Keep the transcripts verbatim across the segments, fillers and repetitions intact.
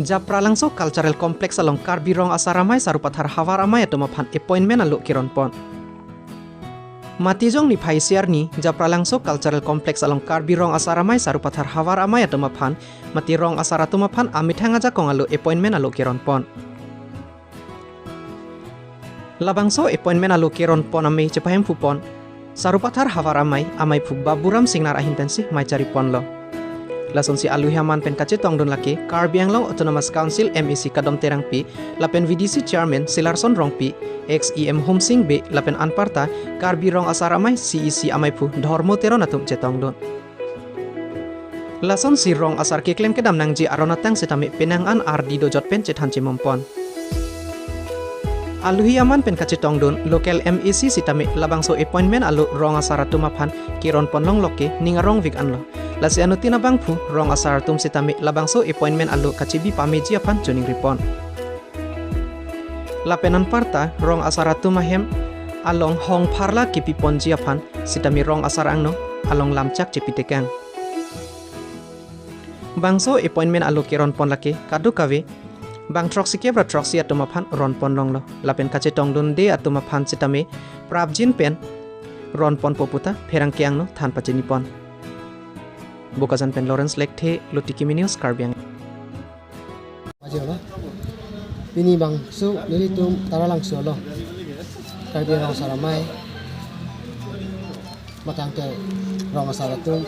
Japralangso Cultural Complex along Karbi Rong Asar Amei Sarupathar Havar Amei atum aphan appointment alo keron pon. Matijong niphai isi arni Japralangso Cultural Complex along Karbi Rong Asar Amei Sarupathar Havar Amei atum aphan mate rong asar atum aphan amethang ajakong alo appointment alo keron pon. Labangso appointment alo keron pon amei chepahemphu pon Sarupathar Havar Amei, Ameiphu Baburam Singnar ahin pensi mei chari ponlo. Lasonsi aluhi aman pen kachetongdun lake Karbi Anglong Autonomous Council M A C Kadom Terangpi lapen V D C Chairman Silarson Rongpi, ex E M Homsing Bey lapen anparta Karbi Rong Asar Amei C E C Ameiphu Dhormo Teron atum chetongdun. Lasonsi rong asar keklem kedam nangji aron atang sitame penang an ardi dojot pen chethan chimum pon. Aluhi aman pen kachetongdun local M A C sitame labangso appointment alo rong asar atum aphan keron pon longlok ke ning arongvik anlo. Lasi anuttin abangphu rong asar atum sitame labangso appointment alo kachebi pameji aphan choningri pon. Lapen anparta rong asar atum ahem along hong pharla kepi ponji aphan sitame rong asar angno along lamchak chepitekang. Bangso appointment alo keron pon lake kadokave bang throksi kep ra throksi atum aphan ron pon longlo. Lapen kachetongdunde atum aphan sitame prapjin pen ron ponpo puta pherangke angno than pachini pon. Bokajan pen Lawrence Lekthe, Lotiki News, Karbi Anglong. Ajo lo. Pini bangso nelitum Taralangso lo. Karbi Rong Asar Amei matang te rong asar atum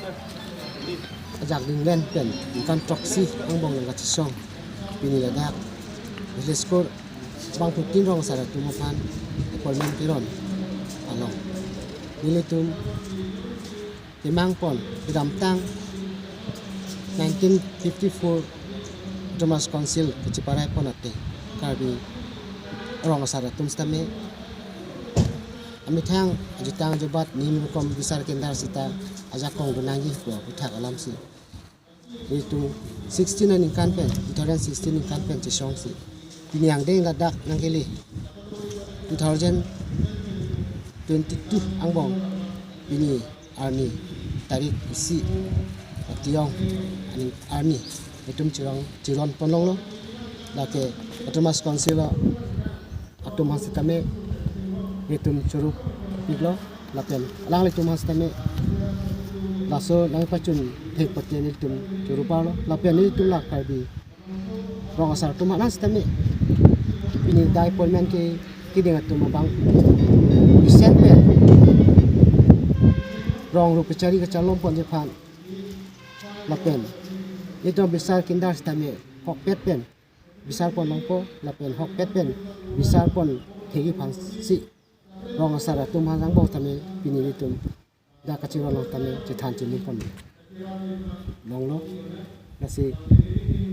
ajak dingven pen ningkan throksi angbong nangkachesong. Pini ladak Village Court bangphutin rong asar atum aphan appointment keron along nelitum kemang pon kedamtang nineteen fifty-four Autonomous Council kacheparai pon ate Karbi rong asar atum sitame amethang ajutang ajubat nim rukom bisar kendar sita ajakong dunangji pu aputhak alamsi. Itu sixteen aningkan pen, two thousand sixteen ningkan pen chesongsi. Pini angdeng ladak nangkele two thousand twenty-two angbong pini arni tarik isi Tiong aning arni itum chirong chiron pon longlo. Lake Autonomous Council atum aphan sitame itum choro piklo lapen alanglitum aphan sitame laso nangpachun thek pate nelitum choro parlo lapen nelitum la Karbi rong asar atum aphan sitame pini dak appointment ke keding atum abang isen pen rong rup kachari kachalom ponji aphan lapen itum bisar kendar sitame hokpet pen bisar pon longpo lapen hokpet pen bisar pon thekji aphansi rong asar atum aphan angbong tame pini itum dak kachiron along tame chethan chini pon longlo. Lasi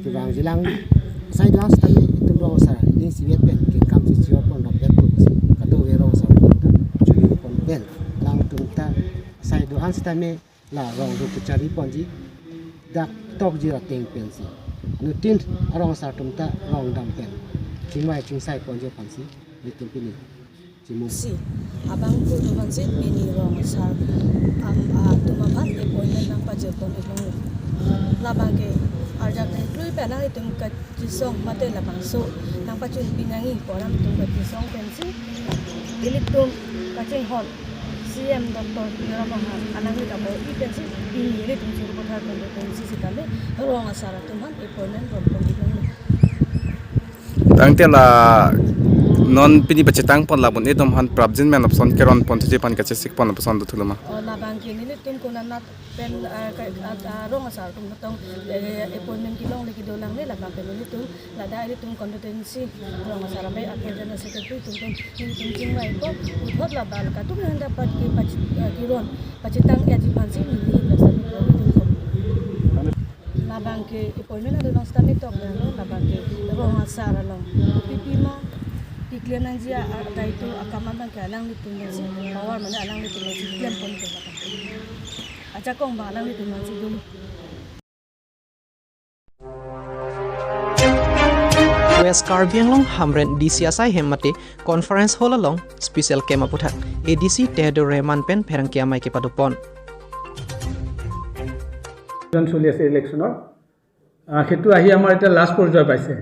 kevangjilang asai do-an sitame itum rong asar ning sivet pen kengkam si chior pon rapet pon si kadokave rong asar atum ta chuni pon pen alangtum ta asai do-an sitame la rong rup kachari ponji dak tokji ra ateng pensi anuttin arong asar atum ta rong dam pen chingvai chingsai ponji aphansi itum pini chimum. Si abangphu atum aphansi pini rong asar am atum aphan appointment nangpajir pon iklo. Labang ke arjak nangklui pen alanglitum kachisong mate labangso nangpachun pinangji pu alanglitum kachisong pensi ilitum kachinghon C M Doctor Tuliram Ronghang alangli kabo-i pensi pini ilitum Sarupathar constituency sitame rong asar atum aphan appointment ron pon iklo. Tangte la non pini pachetang pon labun itum aphan prapjin men apson keron pon thuji aphan kachesik pon apson do thulo ma? O labang ke nelitum konat pen, ah, ka-, ah, ah, rong asar atum tong, eh, appointment kelongle kedo langle labang ke nelitum ladak ilitum constituency rong asar amei akhir jana secretary atum pen nelitum chingvai po puthot labang kadokave dapat ke pachi-, ah, keron pachetang-etji aphansi neli laso atum pen. Labang ke appointment ado long sitame tok lo, labang ke rong asar along kopi pi ma keklem nangji a, a, daito akam abang ke alanglitum nangji power mane alanglitum nangji klem pon ke labang. Ajakong abang alanglitum nangji dolo. West Karbi Anglong Hamren D C asai hem mate conference hall along special camp aputhak A D C Tehdor Rehman pen pherangke amei kepado pon. Election, election আহ, সেইটো আহি আমাৰ এতিয়া লাষ্ট পৰ্যায় পাইছে।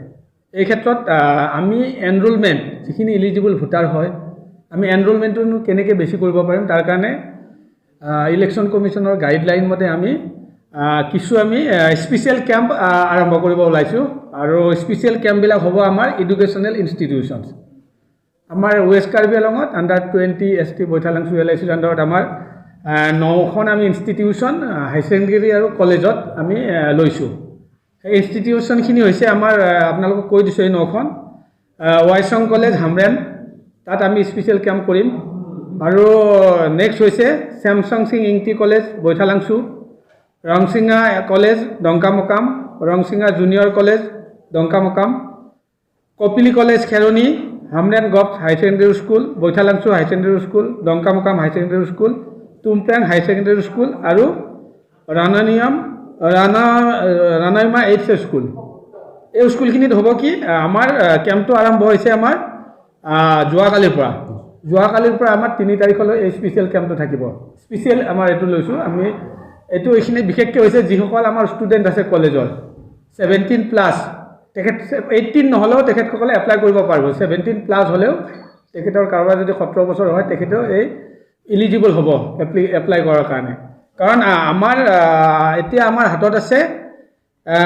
এই ক্ষেত্ৰত, আহ, আমি এনৰোলমেণ্ট, যিখিনি ইলিজিবল ভোটাৰ হয়, আমি এনৰোলমেণ্টটো কেনেকৈ বেছি কৰিব পাৰিম, তাৰ কাৰণে, আহ, ইলেকশ্যন কমিশ্যনৰ গাইডলাইন মতে আমি, আহ, কিছু আমি, আহ, স্পেচিয়েল কেম্প, আহ, আৰম্ভ কৰিব ওলাইছোঁ। আৰু স্পেচিয়েল কেম্পবিলাক হ'ব আমাৰ এডুকেশ্যনেল ইনষ্টিটিউশ্যনছ। আমাৰ ৱেষ্ট কাৰ্বি আংলঙত under twenty S T Baithalangso L I চিৰ আণ্ডাৰত আমাৰ, আহ, নখন আমি ইনষ্টিটিউশ্যন, আহ, হাই ছেকেণ্ডেৰী আৰু কলেজত আমি, আহ, লৈছোঁ। সেই ইনষ্টিটিউশ্যনখিনি হৈছে আমাৰ, আহ, আপোনালোকক কৈ দিছোঁ, এই নখন, আহ, ৱাইচং কলেজ হামৰেণ, তাত আমি স্পেচিয়েল কেম্প কৰিম। আৰু নেক্সট হৈছে Semsang Singh Ingti college Baithalangso, Rongchinga college Donkamokam, Rongchinga junior college Donkamokam, Kopili college Kheroni, Hamren government high secondary school, Baithalangso high secondary school, Donkamokam high secondary school, Tumpeng high secondary school আৰু ৰাণানিয়াম, ৰাণা, ৰাণাইমা এইচ এছ স্কুল। এই স্কুলখিনিত হ'ব কি, আহ, আমাৰ, আহ, কেম্পটো আৰম্ভ হৈছে আমাৰ, আহ, যোৱাকালিৰ পৰা। যোৱাকালিৰ পৰা আমাৰ তিনি তাৰিখলৈ এই স্পেচিয়েল কেম্পটো থাকিব। স্পেচিয়েল আমাৰ এইটো লৈছোঁ আমি। এইটো এইখিনি বিশেষকৈ হৈছে যিসকল আমাৰ ষ্টুডেণ্ট আছে কলেজৰ, ছেভেণ্টিন প্লাছ, তেখেত এইটিন নহ'লেও তেখেতসকলে এপ্লাই কৰিব পাৰিব। ছেভেণ্টিন প্লাছ হ'লেও তেখেতৰ কাৰোবাৰ যদি সোতৰ বছৰ হয়, তেখেতেও এই ইলিজিবল হ'ব এপ্লি-, এপ্লাই কৰাৰ কাৰণে। কাৰণ, আ, আমাৰ, আ, এতিয়া আমাৰ হাতত আছে, আ,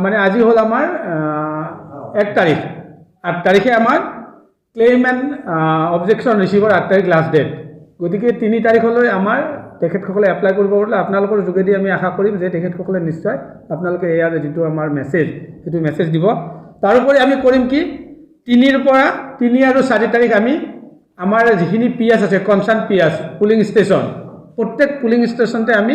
মানে আজি হ'ল আমাৰ, আ, এক তাৰিখ, আঠ তাৰিখে আমাৰ ক্লেইম এণ্ড, আ, অবজেকশ্যন ৰিচিভৰ আঠ তাৰিখ লাষ্ট ডেট। গতিকে তিনি তাৰিখলৈ আমাৰ তেখেতসকলে এপ্লাই কৰিব পাৰিলে আপোনালোকৰ যোগেদি আমি আশা কৰিম যে তেখেতসকলে নিশ্চয় আপোনালোকে ইয়াৰ যিটো আমাৰ মেছেজ, সেইটো মেছেজ দিব। তাৰোপৰি আমি কৰিম কি, তিনিৰ পৰা, তিনি আৰু চাৰি তাৰিখ আমি আমাৰ যিখিনি পি এছ আছে, concerned P S, polling station, প্ৰত্যেক পুলিং ষ্টেচনতে আমি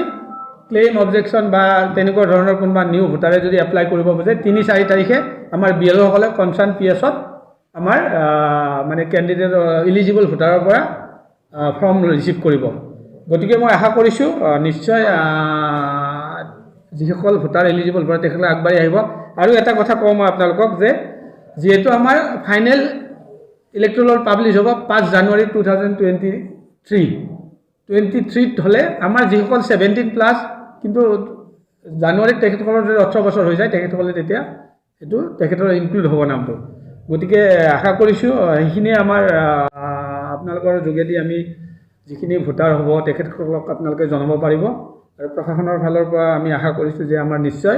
ক্লেইম অবজেকশ্যন বা তেনেকুৱা ধৰণৰ কোনোবা নিউ ভোটাৰে যদি এপ্লাই কৰিব খোজে, তিনি চাৰি তাৰিখে আমাৰ বি এল অ'সকলে কনচাৰ্ণ পি এছত আমাৰ, আহ, মানে কেণ্ডিডেট, আহ, ইলিজিবল ভোটাৰৰ পৰা, আহ, ফৰ্ম ৰিচিভ কৰিব। গতিকে মই আশা কৰিছোঁ, আহ, নিশ্চয়, আহ, যিসকল ভোটাৰ ইলিজিবল ভোটাৰ তেখেতসকলে আগবাঢ়ি আহিব। আৰু এটা কথা কওঁ মই আপোনালোকক যে যিহেতু আমাৰ ফাইনেল ইলেক্ট'ৰেল ৰ'ল পাব্লিছ হ'ব পাঁচ জানুৱাৰী two thousand twenty three. Twenty থ্ৰীত হ'লে আমাৰ যিসকল ছেভেণ্টিন প্লাছ, কিন্তু জানুৱাৰীত তেখেতসকলৰ যদি ওঠৰ বছৰ হৈ যায়, তেখেতসকলে তেতিয়া এইটো তেখেতৰ ইনক্লুড হ'ব নামটো। গতিকে আশা কৰিছোঁ, আহ, সেইখিনিয়ে আমাৰ, আহ, আপোনালোকৰ যোগেদি আমি যিখিনি ভোটাৰ হ'ব তেখেতসকলক আপোনালোকে জনাব পাৰিব। আৰু প্ৰশাসনৰ ফালৰ পৰা আমি আশা কৰিছোঁ যে আমাৰ নিশ্চয়,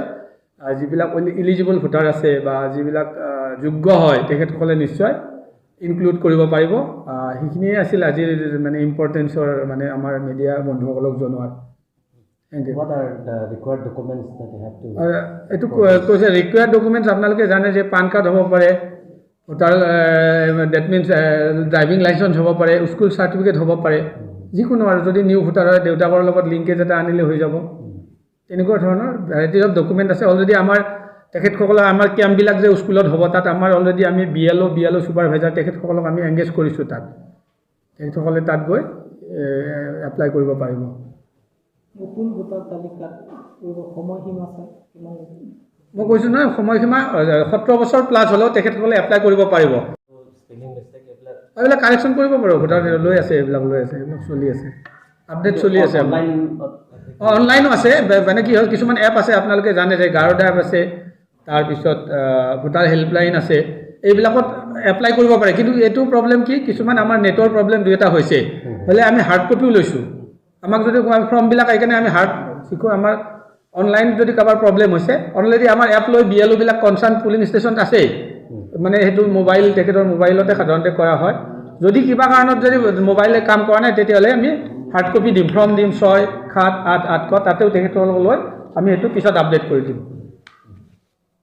আহ, যিবিলাক ইলি-, ইলিজিবল ভোটাৰ আছে বা যিবিলাক, আহ, যোগ্য হয় তেখেতসকলে নিশ্চয় ইনক্লুড কৰিব পাৰিব। আহ, সেইখিনিয়ে আছিল আজিৰ মানে ইম্পৰ্টেঞ্চৰ মানে আমাৰ মিডিয়া বন্ধুসকলক জনোৱাৰ। Thank you। What are the required documents that they have to আৰু এইটো কৈ-, কৈছে ৰিকুৱাৰ্ড ডকুমেণ্টছ আপোনালোকে জানে যে পান কাৰ্ড হ'ব পাৰে, voter, that means driving licence হ'ব পাৰে, স্কুল চাৰ্টিফিকেট হ'ব পাৰে, যিকোনো আৰু যদি নিউ ভোটাৰ হয় দেউতাকৰ লগত লিংকেজ এটা আনিলে হৈ যাব। তেনেকুৱা ধৰণৰ ভেৰাইটিজ অফ ডকুমেণ্ট আছে। অলৰেডি আমাৰ তেখেতসকলৰ আমাৰ কেম্পবিলাক যে স্কুলত হ'ব তাত আমাৰ অলৰেডি আমি বি এল অ', বি এল অ' ছুপাৰভাইজাৰ তেখেতসকলক আমি এংগেজ কৰিছোঁ তাত। তেখেতসকলে তাত গৈ এপ্লাই কৰিব পাৰিব। নতুন ভোটাৰ তালিকাত পৰিব সময়সীমা, ছাৰ, কিমান? মই কৈছোঁ নহয়, সময়সীমা, আহ, সোতৰ বছৰ প্লাছ হ'লেও তেখেতসকলে এপ্লাই কৰিব পাৰিব। স্পেলিং মিষ্টেক এইবিলাক? এইবিলাক কাৰেকশ্যন কৰিব পাৰিব, ভোটাৰ লৈ আছে, এইবিলাক লৈ আছে, এইবিলাক চলি আছে, আপডেট চলি আছে আমাৰ। অনলাইন? অ, অনলাইনো আছে। বে-, মানে কি হয়, কিছুমান এপ আছে, আপোনালোকে জানে যে গাৰোডা এপ আছে, তাৰপিছত, আহ, ভোটাৰ হেল্পলাইন আছে, এইবিলাকত এপ্লাই কৰিব পাৰে। কিন্তু এইটো প্ৰব্লেম কি, কিছুমান আমাৰ নেটৰ প্ৰব্লেম দুই এটা হৈছে, হুম। হ'লে আমি হাৰ্ড কপিও লৈছোঁ। আমাক যদি কোনোবা ফৰ্মবিলাক আহি কেনে আমি হাৰ্ড, কি কয়, আমাৰ অনলাইন যদি কাৰোবাৰ প্ৰব্লেম হৈছে, অলৰেডি আমাৰ এপ লৈ বি এল অ'বিলাক কনচাৰ্ণ পুলিং ষ্টেচনত আছেই। হুম। মানে সেইটো মোবাইল, তেখেতৰ মোবাইলতে সাধাৰণতে কৰা হয়। যদি কিবা কাৰণত যদি মোবাইলে কাম কৰা নাই, তেতিয়াহ'লে আমি হাৰ্ড কপি দিম, ফৰ্ম দিম ছয় সাত আঠ আঠশ, তাতেও তেখেতসকলক লৈ আমি সেইটো পিছত আপডেট কৰি দিম।